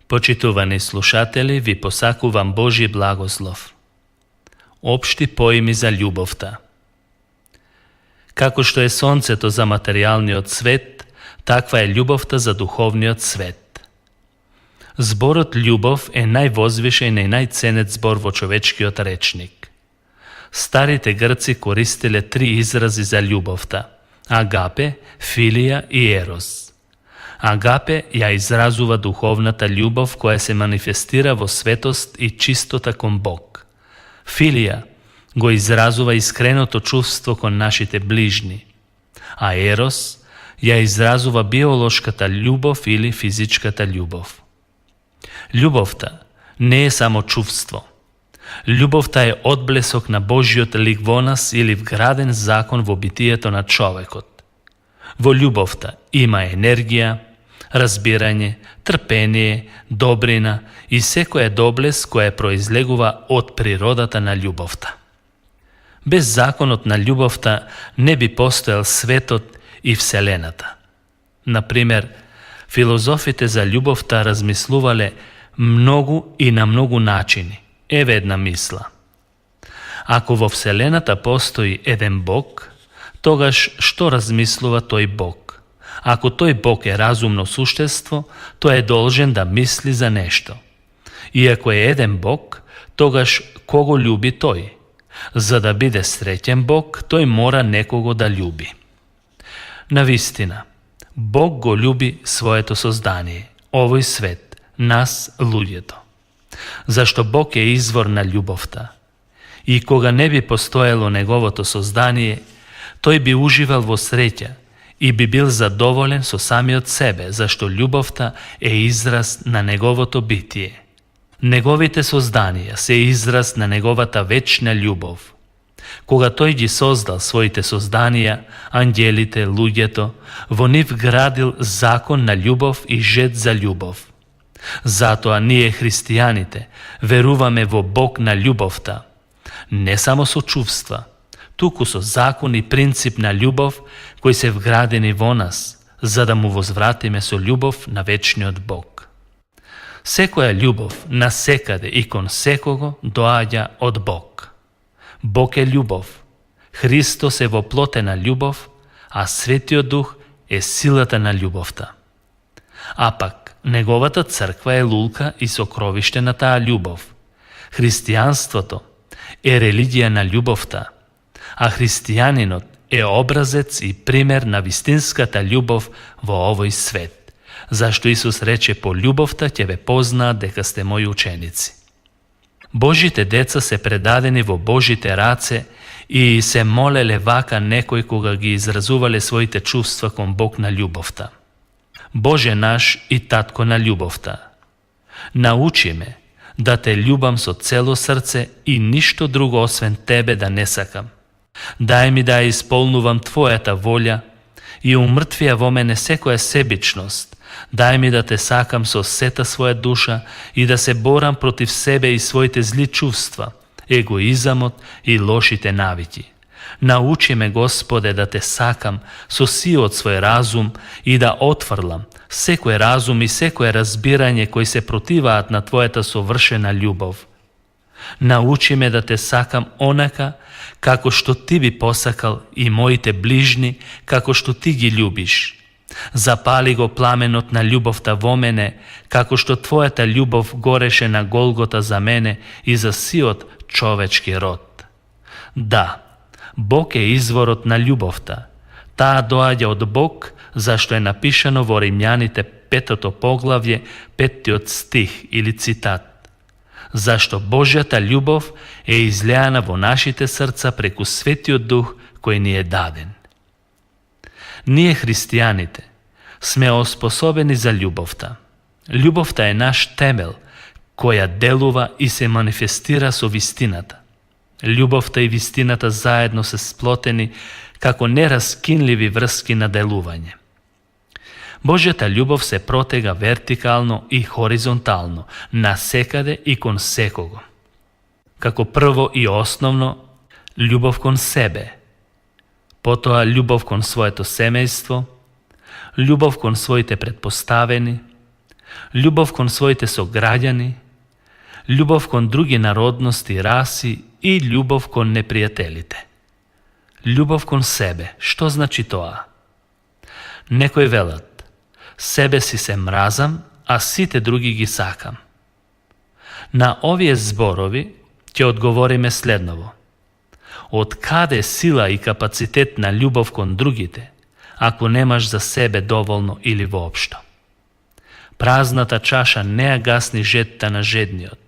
Почитувани слушатели, ви посакувам Божи благослов. Општи поими за љубовта. Како што е сонцето за материјалниот свет, таква е љубовта за духовниот свет. Зборот љубов е највозвишен и најценет збор во човечкиот речник. Старите грци користеле 3 изрази за љубовта: агапе, филија и ерос. Агапе ја изразува духовната љубов која се манифестира во светост и чистота кон Бог. Филија го изразува искреното чувство кон нашите ближни, а ерос ја изразува биолошката љубов или физичката љубов. Љубовта не е само чувство. Љубовта е одблесок на Божиот лик во нас или вграден закон во битието на човекот. Во љубовта има енергија, разбирање, трпение, добрина и секоја доблест која произлегува од природата на љубовта. Без законот на љубовта не би постоел светот и вселената. Например, филозофите за љубовта размислувале многу и на многу начини. Еве една мисла. Ако во вселената постои еден Бог, тогаш што размислува тој Бог? Ако тој Бог е разумно суштество, тој е должен да мисли за нешто. И ако е еден Бог, тогаш кого љуби тој? За да биде среќен Бог, тој мора некого да љуби. Навистина, Бог го љуби своето создание, овој свет, нас, луѓето. Зашто Бог е извор на љубовта. И кога не би постоело неговото создание, тој би уживал во среќа и би бил задоволен со самиот себе, зашто љубовта е израз на неговото битие. Неговите созданија се израз на неговата вечна љубов. Кога тој ги создал своите созданија, ангелите, луѓето, во нив градил закон на љубов и жет за љубов. Затоа ние христијаните веруваме во Бог на љубовта, не само со чувства, туку со закон и принцип на љубов кои се вградени во нас, за да му возвратиме со љубов на вечниот Бог. Секоја љубов на секаде и кон секого доаѓа од Бог. Бог е љубов, Христос е воплотена љубов, а Светиот Дух е силата на љубовта. А пак, неговата црква е лулка и сокровиште на таа љубов. Христијанството е религија на љубовта, а христијанинот е образец и пример на вистинската љубов во овој свет, зашто Исус рече: по љубовта ќе ве познаат дека сте мои ученици. Божите деца се предадени во Божите раце и се молеле вака некој кога ги изразувале своите чувства кон Бог на љубовта. Боже наш и Татко на љубовта, научи ме да те љубам со цело срце и ништо друго освен Тебе да не сакам. Дај ми да ја исполнувам Твојата волја и умртвија во мене секоја себичност. Дај ми да те сакам со сета своја душа и да се борам против себе и своите зли чувства, егоизамот и лошите навики. Научи ме, Господе, да те сакам со сиот свој разум и да отфрлам секој разум и секое разбирање кои се противаат на Твојата совршена љубов. Научи ме да те сакам онака како што Ти би посакал и моите ближни како што Ти ги љубиш. Запали го пламенот на љубовта во мене, како што Твојата љубов гореше на Голгота за мене и за сиот човечки род. Да, Бог е изворот на љубовта. Таа доаѓа од Бог, зашто е напишано во Римјаните 5 поглавје, 5 стих или цитат. Зашто Божјата љубов е излеана во нашите срца преку Светиот Дух кој ни е даден. Ние христијаните сме оспособени за љубовта. Љубовта е наш темел, која делува и се манифестира со вистината. Љубовта и вистината заедно се сплотени како нераскинливи врски на делување. Божјата љубов се протега вертикално и хоризонтално, насекаде и кон секого. Како прво и основно, љубов кон себе, потоа љубов кон своето семејство, љубов кон своите предпоставени, ljubov kон своите сограѓани, ljubов кон други народности и раси и ljubов кон непријателите. Ljubов кон себе, што значи тоа? Некои велат, себе си се мразам, а сите други ги сакам. На овие зборови ќе одговориме следново. Од каде сила и капацитет на љубов кон другите, ако немаш за себе доволно или воопшто? Празната чаша не ја гасни жедта на жедниот.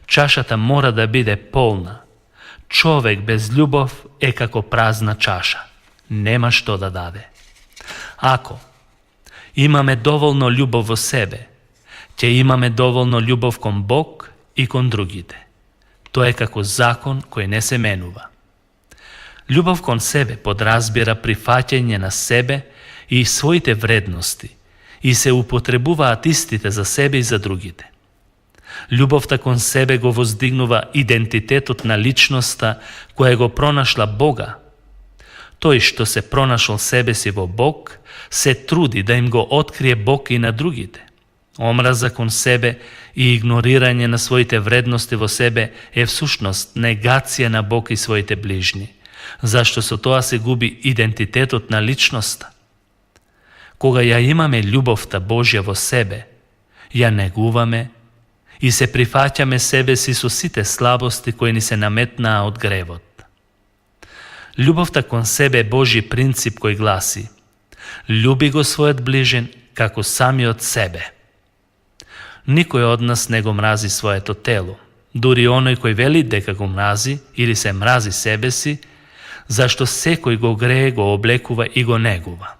Чашата мора да биде полна. Човек без љубов е како празна чаша. Нема што да даде. Ако имаме доволно љубов во себе, ќе имаме доволно љубов кон Бог и кон другите. Тоа е како закон кој не се менува. Љубов кон себе подразбира прифаќање на себе и своите вредности и се употребуваат истите за себе и за другите. Љубовта кон себе го воздигнува идентитетот на личноста која го пронашла Бога. Тој што се пронашол себе си во Бог, се труди да им го открие Бог и на другите. Омраза кон себе и игнорирање на своите вредности во себе е всушност негација на Бог и своите ближни, зашто со тоа се губи идентитетот на личноста. Кога ја имаме љубовта Божја во себе, ја негуваме и се прифаќаме себе си со сите слабости кои ни се наметнаа од гревот. Љубовта кон себе е Божји принцип кој гласи: љуби го својот ближен како самиот себе. Никој од нас не го мрази своето тело, дури оној кој вели дека го мрази или се мрази себе си, зашто секој го грее, го облекува и го негува.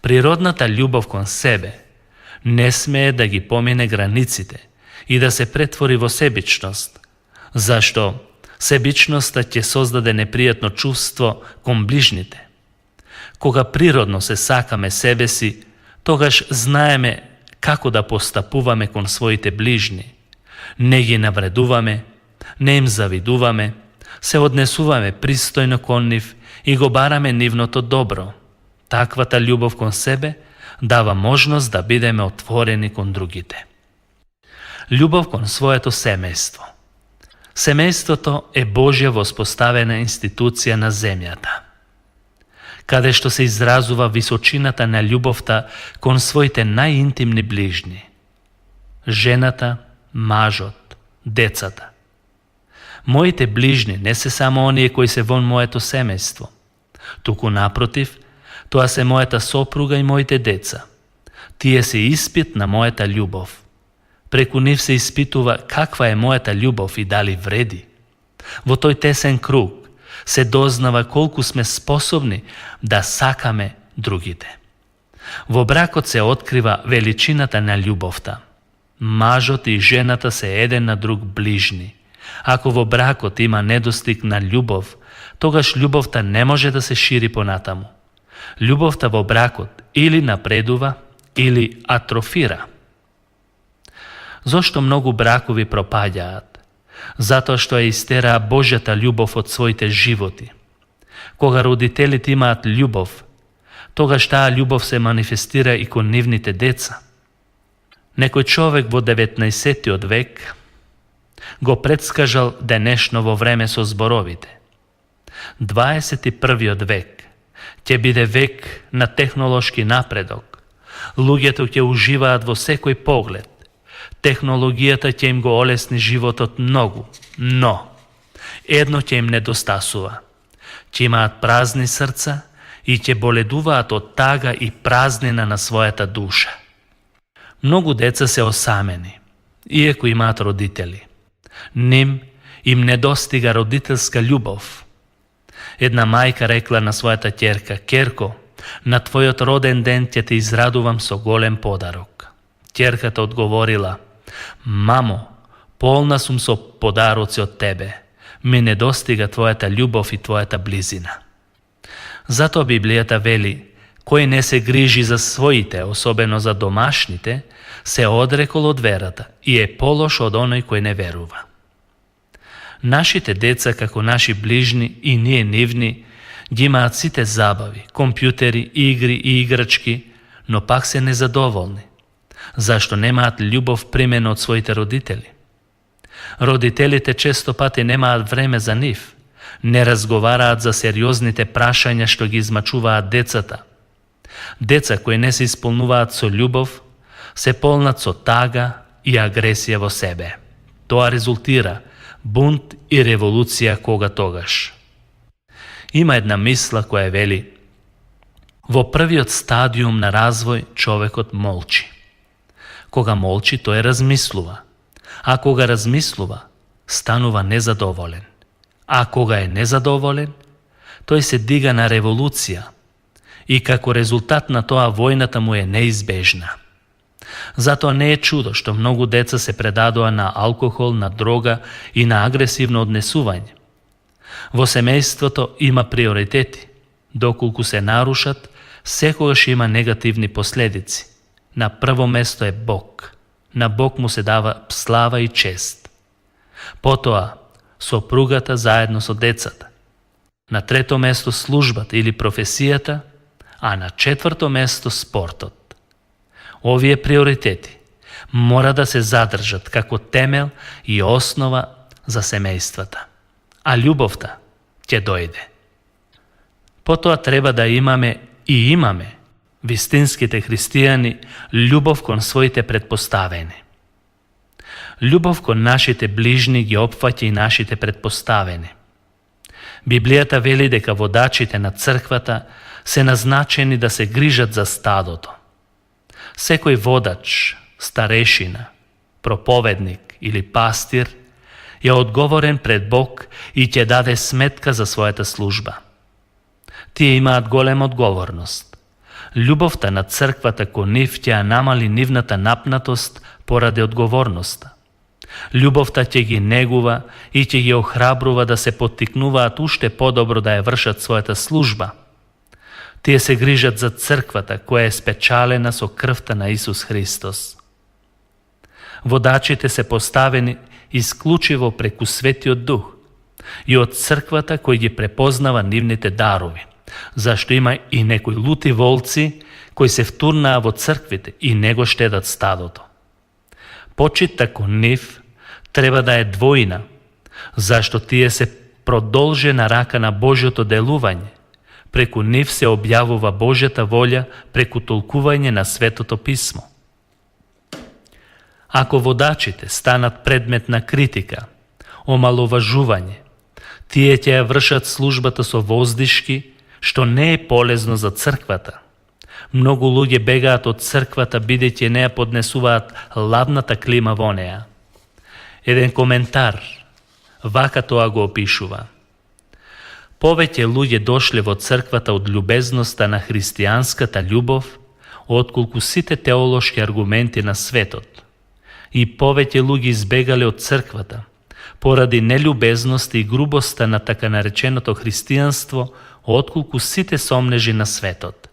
Природната љубов кон себе не смее да ги помине границите и да се претвори во себичност, зашто себичноста ќе создаде непријатно чувство кон ближните. Кога природно се сакаме себе си, тогаш знаеме како да постапуваме кон своите ближни. Не ги навредуваме, не им завидуваме, се однесуваме пристојно кон нив и го бараме нивното добро. Таквата љубов кон себе дава можност да бидеме отворени кон другите. Љубов кон своето семејство. Семејството е Божја воспоставена институција на земјата, каде што се изразува височината на љубовта кон своите најинтимни ближни. Жената, мажот, децата. Моите ближни не се само оние кои се во моето семејство, туку напротив, тоа се мојата сопруга и моите деца. Тие се испит на мојата љубов. Преку нив се испитува каква е мојата љубов и дали вреди. Во тој тесен круг се дознава колку сме способни да сакаме другите. Во бракот се открива величината на љубовта. Мажот и жената се еден на друг ближни. Ако во бракот има недостиг на љубов, тогаш љубовта не може да се шири понатаму. Љубовта во бракот или напредува, или атрофира. Зошто многу бракови пропаѓаат? Затоа што ја истераа Божјата љубов од своите животи. Кога родителите имаат љубов, тогаш таа љубов се манифестира и кон нивните деца. Некој човек во 19 век го предскажал денешно во време со зборовите: 21 век ќе биде век на технолошки напредок. Луѓето ќе уживаат во секој поглед. Технологијата ќе им го олесни животот многу, но едно ќе им недостасува. Ќе имаат празни срца и ќе боледуваат од тага и празнина на својата душа. Многу деца се осамени, иако имаат родители. Ним им недостига родителска љубов. Една мајка рекла на својата ќерка: "Ќерко, на твојот роден ден ќе те израдувам со голем подарок." Ќерката одговорила: "Мамо, полна сум со подароци од тебе. Ми недостига твојата љубов и твојата близина." Затоа Библијата вели: "Кој не се грижи за своите, особено за домашните, се одрекол од верата и е полош од оној кој не верува." Нашите деца, како наши ближни и ние нивни, ги имаат сите забави, компјутери, игри и играчки, но пак се незадоволни. Зашто немаат љубов примена од своите родители? Родителите често пати немаат време за нив, не разговараат за сериозните прашања што ги измачуваат децата. Деца кои не се исполнуваат со љубов, се полнат со тага и агресија во себе. Тоа резултира бунт и револуција тогаш. Има една мисла која вели: во првиот стадиум на развој човекот молчи. Кога молчи, тој размислува. А кога размислува, станува незадоволен. А кога е незадоволен, тој се дига на револуција и како резултат на тоа војната му е неизбежна. Затоа не е чудо што многу деца се предадоа на алкохол, на дрога и на агресивно однесување. Во семејството има приоритети. Доколку се нарушат, секогаш има негативни последици. На прво место е Бог. На Бог му се дава слава и чест. Потоа, сопругата заедно со децата. На трето место службата или професијата, а на четврто место спортот. Овие приоритети мора да се задржат како темел и основа за семејствата. А љубовта ќе дојде. Потоа треба да имаме и имаме вистинските христијани љубов кон своите предпоставени. Љубов кон нашите ближни ги опфаќа и нашите предпоставени. Библијата вели дека водачите на црквата се назначени да се грижат за стадото. Секој водач, старешина, проповедник или пастир е одговорен пред Бог и ќе даде сметка за својата служба. Тие имаат голема одговорност. Љубовта на црквата кон нив ќе намали нивната напнатост поради одговорноста. Љубовта ќе ги негува и ќе ги охрабрува да се поттикнуваат уште подобро да ја вршат својата служба. Тие се грижат за црквата која е спечалена со крвта на Исус Христос. Водачите се поставени исклучиво преку Светиот Дух и од црквата кој ги препознава нивните дарови, зашто има и некои лути волци кои се втурнаа во црквите и не го штедат стадото. Почитта кон нив треба да е двојна, зашто тие се продолжена рака на Божјото делување. Преку нив се објавува Божјата волја преку толкување на Светото Писмо. Ако водачите станат предмет на критика, омаловажување, тие ќе ја вршат службата со воздишки, што не е полезно за црквата. Многу луѓе бегаат од црквата бидејќи не ја поднесуваат ладната клима во неа. Еден коментар вака тоа го опишува: повеќе луѓе дошле во црквата од љубезноста на христијанската љубов, отколку сите теолошки аргументи на светот. И повеќе луѓе избегале од црквата поради нелюбезност и грубоста на така нареченото христијанство, отколку сите сомнежи на светот.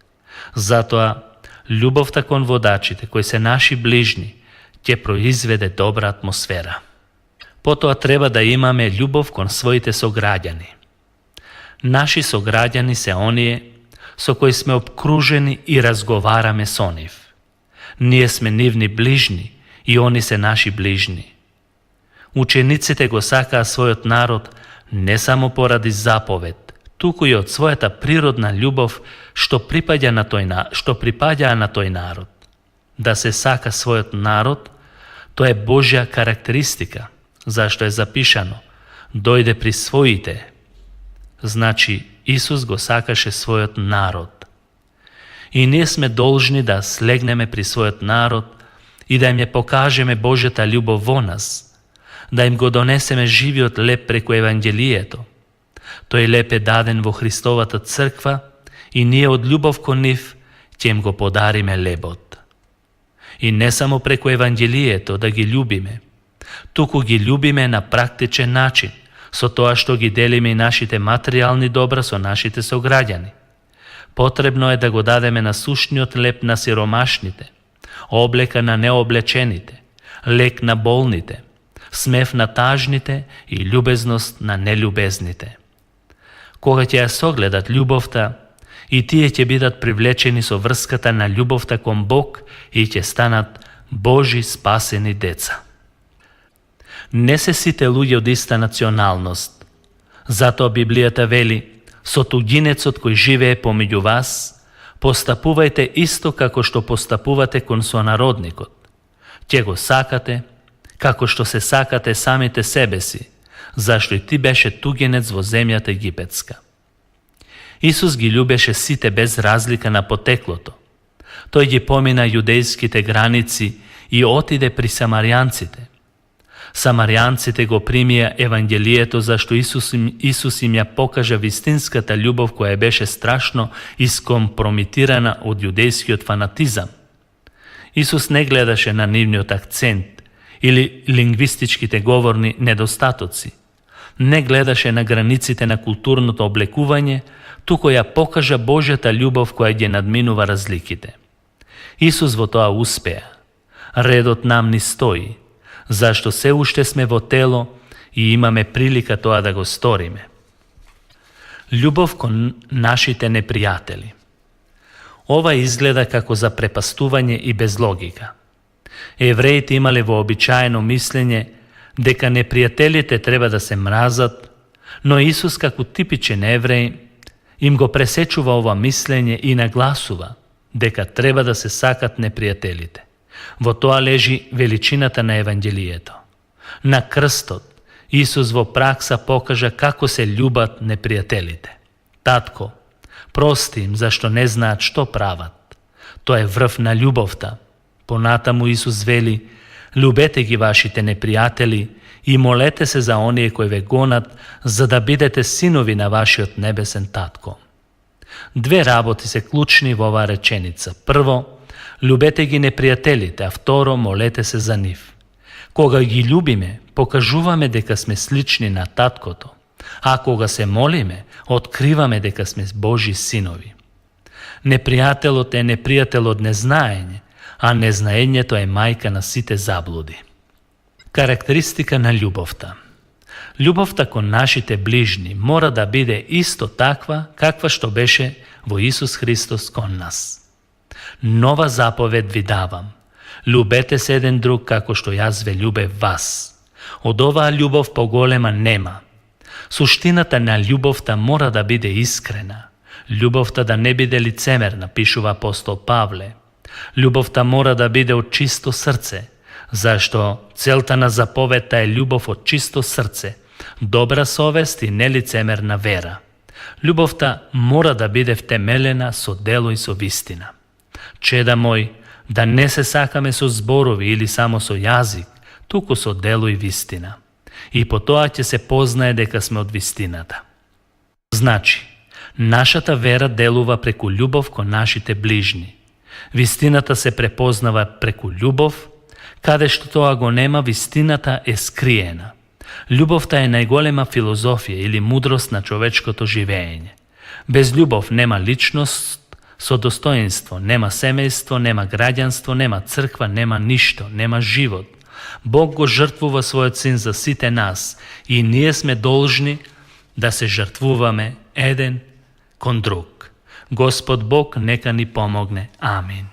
Затоа, љубовта кон водачите, кои се наши ближни, ќе произведе добра атмосфера. Потоа треба да имаме љубов кон своите сограѓани. Наши сограѓани се оние со кои сме обкружени и разговараме со нив. Ние сме нивни ближни и они се наши ближни. Учениците го сакаа својот народ не само поради заповед, туку и од својата природна љубов што припаѓа на тој народ. Да се сака својот народ, тоа е Божја карактеристика, зашто е запишано: дојде при своите. Значи, Исус го сакаше својот народ. И ние сме должни да слегнеме при својот народ и да им ја покажеме Божјата љубов во нас, да им го донесеме живиот леп преку Евангелието. Тој леп е даден во Христовата црква и ние од љубов кон нив ќе им го подариме лебот. И не само преку Евангелието да ги љубиме, туку ги љубиме на практичен начин, со тоа што ги делиме и нашите материјални добра со нашите сограѓани. Потребно е да го дадеме насушниот леп на сиромашните, облека на необлечените, лек на болните, смев на тажните и љубезност на нељубезните. Кога ќе ја согледат љубовта, и тие ќе бидат привлечени со врската на љубовта кон Бог и ќе станат Божи спасени деца. Не се сите луѓе од иста националност. Затоа Библијата вели: со тугинецот кој живее помеѓу вас, постапувајте исто како што постапувате кон сонародникот. Ќе го сакате, како што се сакате самите себе си, зашто и ти беше тугинец во земјата египетска. Исус ги љубеше сите без разлика на потеклото. Тој ги помина јудејските граници и отиде при самаријанците. Самаријанците го примија Евангелието зашто Исус им ја покажа вистинската љубов која беше страшно искомпромитирана од јудејскиот фанатизам. Исус не гледаше на нивниот акцент или лингвистичките говорни недостатоци. Не гледаше на границите на културното облекување, туку ја покажа Божјата љубов која ги надминува разликите. Исус во тоа успеа. Редот нам ни стои, зашто се уште сме во тело и имаме прилика тоа да го сториме. Љубов кон нашите непријатели. Ова изгледа како запрепастување и без логика. Евреите имале вообичаено мислење дека непријателите треба да се мразат, но Исус како типичен евреј им го пресечува ова мислење и нагласува дека треба да се сакат непријателите. Во тоа лежи величината на Евангелието. На крстот Исус во пракса покажа како се љубат непријателите. Татко, прости им зашто не знаат што прават. Тоа е врв на љубовта. Понатаму Исус вели: љубете ги вашите непријатели и молете се за оние кои ве гонат, за да бидете синови на вашиот небесен татко. Две работи се клучни во оваа реченица. Прво, љубете ги непријателите, а второ, молете се за нив. Кога ги љубиме, покажуваме дека сме слични на таткото, а кога се молиме, откриваме дека сме Божи синови. Непријателот е непријател од незнаење, а незнаењето е мајка на сите заблуди. Карактеристика на љубовта. Љубовта кон нашите ближни мора да биде исто таква каква што беше во Исус Христос кон нас. Нова заповед ви давам: љубете се еден друг како што јас ве љубев вас. Од оваа љубов поголема нема. Суштината на љубовта мора да биде искрена. Љубовта да не биде лицемерна, пишува апостол Павле. Љубовта мора да биде од чисто срце, зашто целта на заповедта е љубов од чисто срце, добра совест и нелицемерна вера. Љубовта мора да биде втемелена со дело и со вистина. Чеда мој, да не се сакаме со зборови или само со јазик, туку со дело и вистина. И по тоа ќе се познае дека сме од вистината. Значи, нашата вера делува преку љубов кон нашите ближни. Вистината се препознава преку љубов, каде што тоа го нема, вистината е скриена. Љубовта е најголема филозофија или мудрост на човечкото живење. Без љубов нема личност со достоинство, нема семејство, нема граѓанство, нема црква, нема ништо, нема живот. Бог го жртвува својот син за сите нас и ние сме должни да се жртвуваме еден кон друг. Господ Бог нека ни помогне. Амин.